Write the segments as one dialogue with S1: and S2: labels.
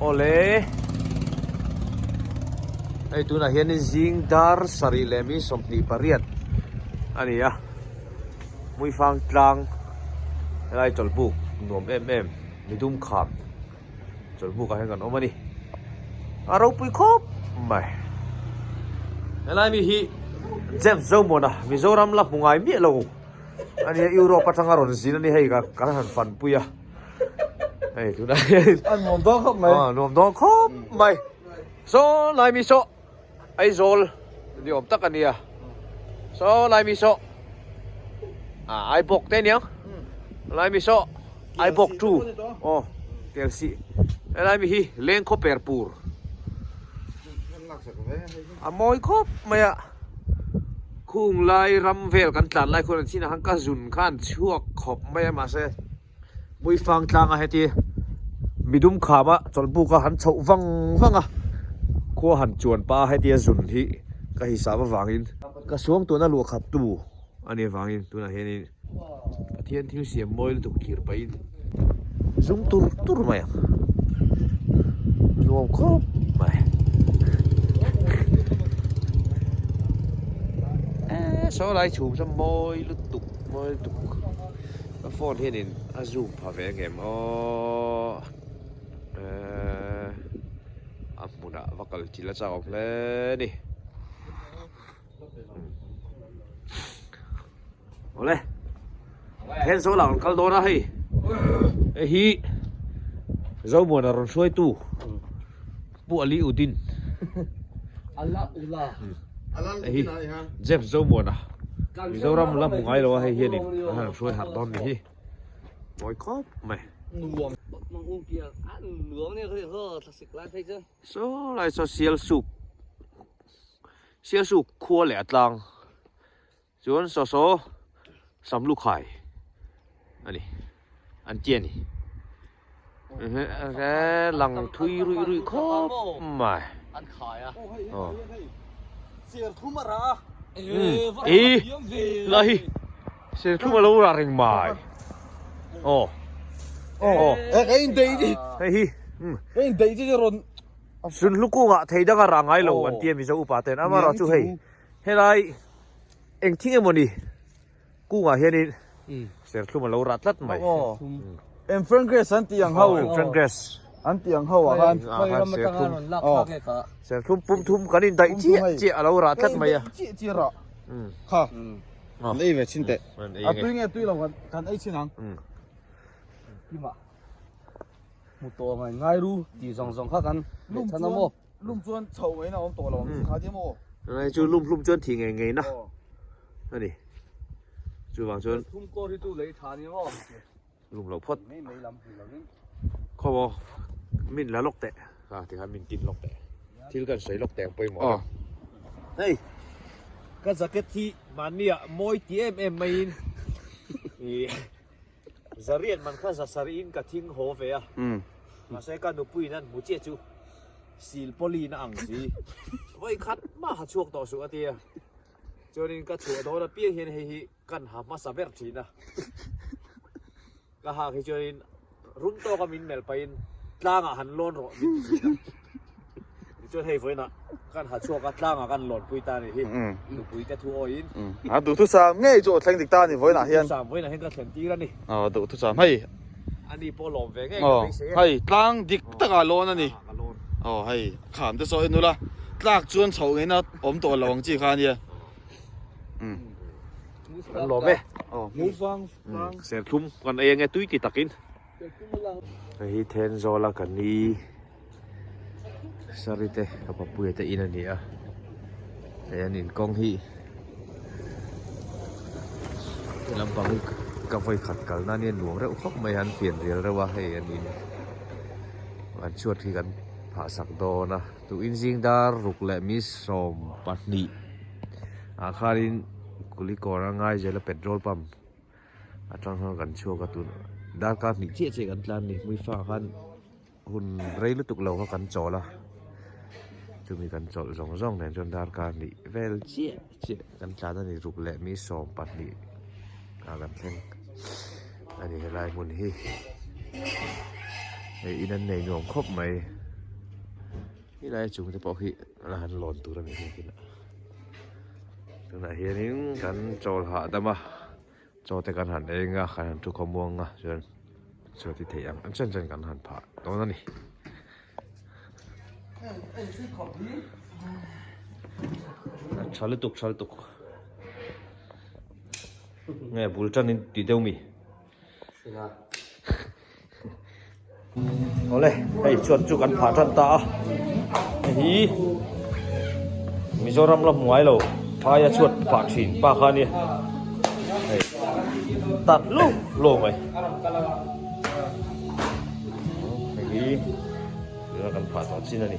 S1: Awle hei tunah hianin zing dar sarih leh mi 28 a ni a Hmuifang tlang helai chawlhbuk nuam em em midum kham chawlhbuk ah hian kan awm a ni a ropui khawp mai helai mi hi James Zomona Mizoram la hmu ngai miah lo a nia Europe atanga rawn zin a ni hei kan han fanpui a. Hei tunah hian
S2: A nuam dawn khawp mai.
S1: A nuam dawn khawp mai. Saw lai mi saw Aizawl ni awm tak a nia. Saw lai mi saw a Aibawk te aniang. Lai mi saw Aibawk tu aw Kelsih. Helai mi hi Lengkhaw per pur. A mawi khawp mai a. Khung lai ram vel kan tlan lai khuan an chinah khan ka zun kha an chhuak khawp mai a mahse Muifang tlanga heti midum khama chawlhbuk a han chhoh vang vang a khua han chuan pah a heti a zun hi ka hisap avangin ka suang tuna luah khat tu a nih avangin tunah hianin Pathian thil siam mawi lutuk thlir pahin zum tur tur mai ang nuam khawp mai eee saw lai chhum saw mawi lutuk mawi lutuk ka phone hianin a zoom pha ve ang em aww eee a hmunah va kal thil a chak awm hle a ni. Awle then zo lah rawn kal dawn a hei hei hi Zomuana rawn hruaitu Pu Ali Udin hei hi Jeff Zomuana Mizoram la hmu ngai lo a hei hianin an han hruai harh dawn ni hi mawi khawp mai. Saw lai saw Sialsuk Sialsuk khua leh a tlang chuan saw saw Samlukhai a ni an ti a ni lang thui ruih ruih khawp mai aw i lai hi serthlum a lo rah reng mai aw aw hei hi Sunhlu kungah thei danga rah ngai lo an ti a Mizo upa ten amaherawhchu hei helai eng thing emawni kungah hianin serthlum a lo rah tlat mai.
S2: Em Frank Grass an tih ang ho.
S1: Em Frank Grass.
S2: An tih ang ho ah khan.
S1: Serthlum pum thum kan indaih chiah chiah a lo rah tlat mai a.
S2: Chiah chiah rah. Kha. An ei ve chin teh. A tui nge tui lo kan ei chin ang.
S3: Hmu tawh ngai ngai ru tih zawng zawng kha kan leh chhan a maw?
S2: Lum chuan chho mai na awm tawh lo ang kha tia maw?
S1: Ngai chu lum hlum chuan thih ngei ngei na a ni. Chuvang chuan
S3: Thum kawr hi chu lei tha ni maw?
S1: Lum loh phawt.
S3: Mai mai lam hmu lovin.
S1: Khaw maw min la lawk teh. A tikhan min tin lawk teh. Thil kan sawi lawk teh ang pawimawh a. Hei ka jacket hi mahni ah mawi ti em em maiin ih. Zarian man kha za sarih in ka thing haw ve a, mahse ka nupui in an hmu chiah chu sil pawlin a ang si, vawi khat mah ha chhuak tawh suh a ti a, chuanin ka chhuah dawn apiang hian hei hi kan ha hmasa ber thin a, ka hak hi chuanin rum tawka min melh pahin tlangah han lawn rawh min ti thin a. Tichuan hei vawiinah kan ha chhuak a, tlangah kan lawnpui ta a nih hi, nupui te thu awiin.
S2: A duhthusam ngei chu aw thleng dik ta a ni vawiinah hian.
S1: Duhthusam vawiinah hian ka thlen tir a ni.
S2: Aw duhthusam hei.
S1: A ni pawh lawm ve ngei ka beisei
S2: e. Hei tlang dik takah lawn a ni. Ka lawn. Aw hei kham te saw en ula, tlak chuan chhoh ngeina awm tawh lo ang chi kha a nia.
S1: Kan lawm e.
S2: Aw hmufang
S1: tlang. Serthlum kan ei ange tui ti takin. Hei hi Thenzawl a ka ni Sarite ka papuia te in a ni a hei an inkawng hi lampang hi ka vawi khat kal na ania nuam reuh khawp mai a an pian rial reuh a hei an in an chhuat hi kan phah sak dawn a tu in zing dar ruk leh mi 20 ah khanin Kulikawn a Ngaizela petrol pump. Atang khan kan chhuak a tun darkar hnih chiah chiah kan tlan a ni hmuifa khan hun rei lutuk lo kha kan chawl a chumi kan chawlh zawng zawng nen chuan darkar hnih vel chiah chiah kan tlan a ni ruk leh mi 20 ah kan thleng a ni helai hmun hi hei in an nei nuam khawp mai. Helai chung te pawh khi la han lawn tur a ni bawk ila tunah hianin kan chawl hahdam a chaw te kan han eng a kan han thu khawmuang a chuan chaw ti theih ang ang chen chen kan han phah dawn a ni. A tha lutuk tha lutuk nge bul tan in ti deuh mi. Awle hei chuan chu kan phah tan ta a hei hi Mizoram la hmu ngai lo phaia chhuat phah thin pa kha ania hei tat lo lo mai hei hi tuna kan phah tawh chin a ni.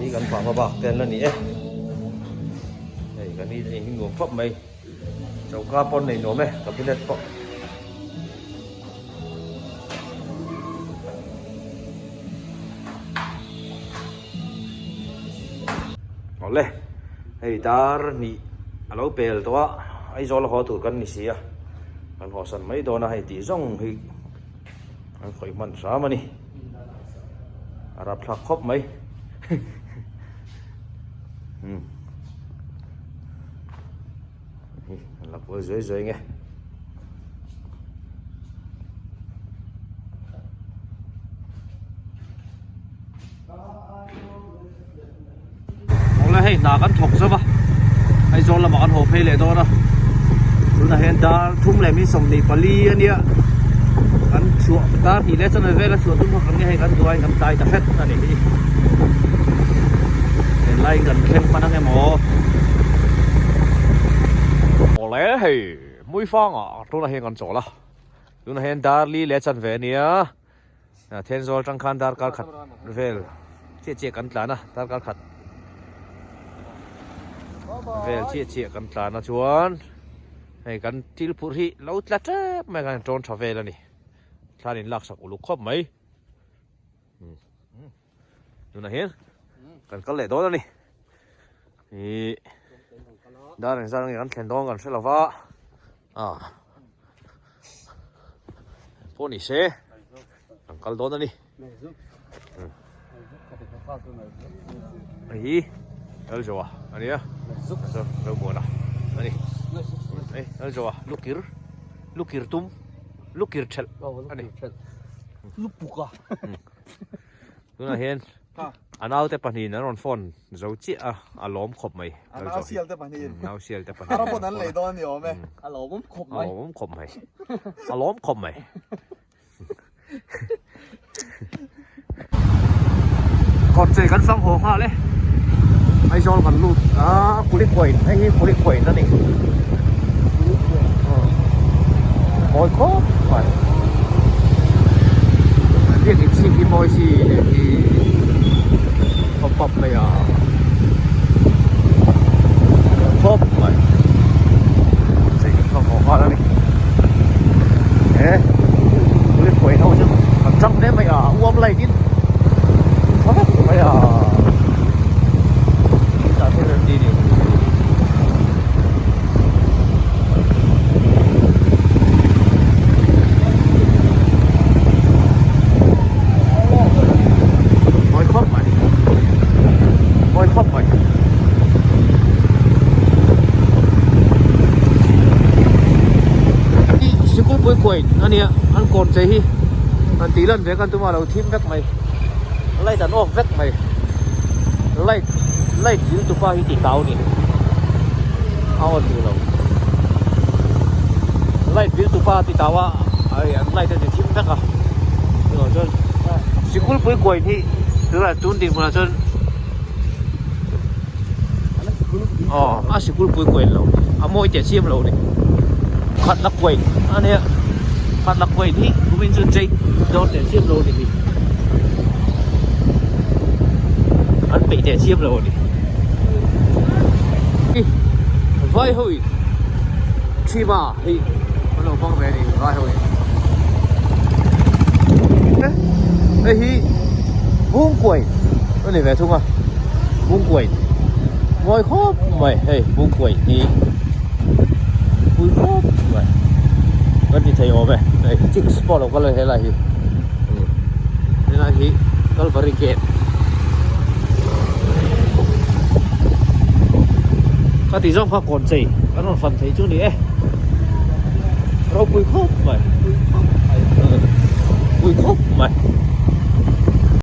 S1: Hi kan phah hma bak te an la ni e hei kan hi hi nuam khawp mai choka pawn nei nuam e cabinet pawh. Awle hei dar hnih a lo pel tawh a Aizawl a haw tur kan ni si a kan hawsan mai dawn a hei tih zawng hi an khawih hman hram a ni a rapthlak khawp mai umm hi an la kual zuai zuai nge. Awle hei hna kan thawk zauh a Aizawl lamah kan haw phei leh dawn a tunah hian dar thum leh min 24 a nia kan chhuah dar hnih leh chanve vel a chhuah tum kha kan nge hei kan duh aiin kan tlai ta hret a nih hi helai kan thleng hman ang em aw Awle hei Hmuifangah tunah hian kan chawl a tunah hian dar li leh chanve a nia. Thenzawl atang khan darkar khat vel chiah chiah kan tlan a darkar khat vel chiah chiah kan tlan a chuan hei kan thil phurh hi lo tla tep mai kan tawn tha vel a ni thlan in laksak uluk khawp mai tunah hian kan kal leh dawn a ni ih dar engzat nge kan thlen dawn kan hre lo va ah. Pawh ni se an kal dawn a ni hei hi Lalzoa a nia Zomuana a ni hei Lalzoa lukir lukir tum lukir thelh a ni
S3: lupuka
S1: tunah hian A naute pahnihin an rawn phone zo chiah a, a lawm khawp mai.
S2: A nau sial te pahnihin.
S1: Nau sial te pahnihin.
S2: A rawn an lei dawn a ni awm e.
S3: A lawmawm khawp mai.
S1: A lawmawm khawp mai. A lawm khawp mai. Kawtchei kan fang haw nghal e. Aizawl kan lut a, Kulikawn hei hi Kulikawn a ni. Mawi khawp mai. Biak in chhip hi mawi si leh hi pop pop mai a khawp mai chei kan thawk haw nghal a ni he police pawhin ho chu an tang hle mai a uam light in tha vek mai a tah hian an ti ni. Mawi khawp mai mawi khawp mai sikul pui kuain a nia an kawn che hi an tih lan ve khan tumah lo thim vek mai light an off vek mai light light dil tupa hi ti tau ni a on duh lo light dil tupa ti tau a ai an light a ti thim vek a chuvang chuan sikul pui kuain hi tunah tun dinhmunah chuan aw a sikul pui kuain lo a mawi teh chiam lo ni khat la kuain a nia khat la kuain hi kumin chu chei dawn teh chiam lo ni hi an peih teh chiam lo a ni vai ho in thima hi an lo hmang ve a ni vai ho in hei hi bungkuai. a ni ve thung a Bungkuai mawi khawp mai hei Bungkuai hi pui khawp mai kan ti thei awm e hei chicks pawh a lo kal a helai hi helai hi Kalvari gate ka ti zawng kha kawn chei kan rawn fan thei chu ni e ropui khawp mai pui khawp mai.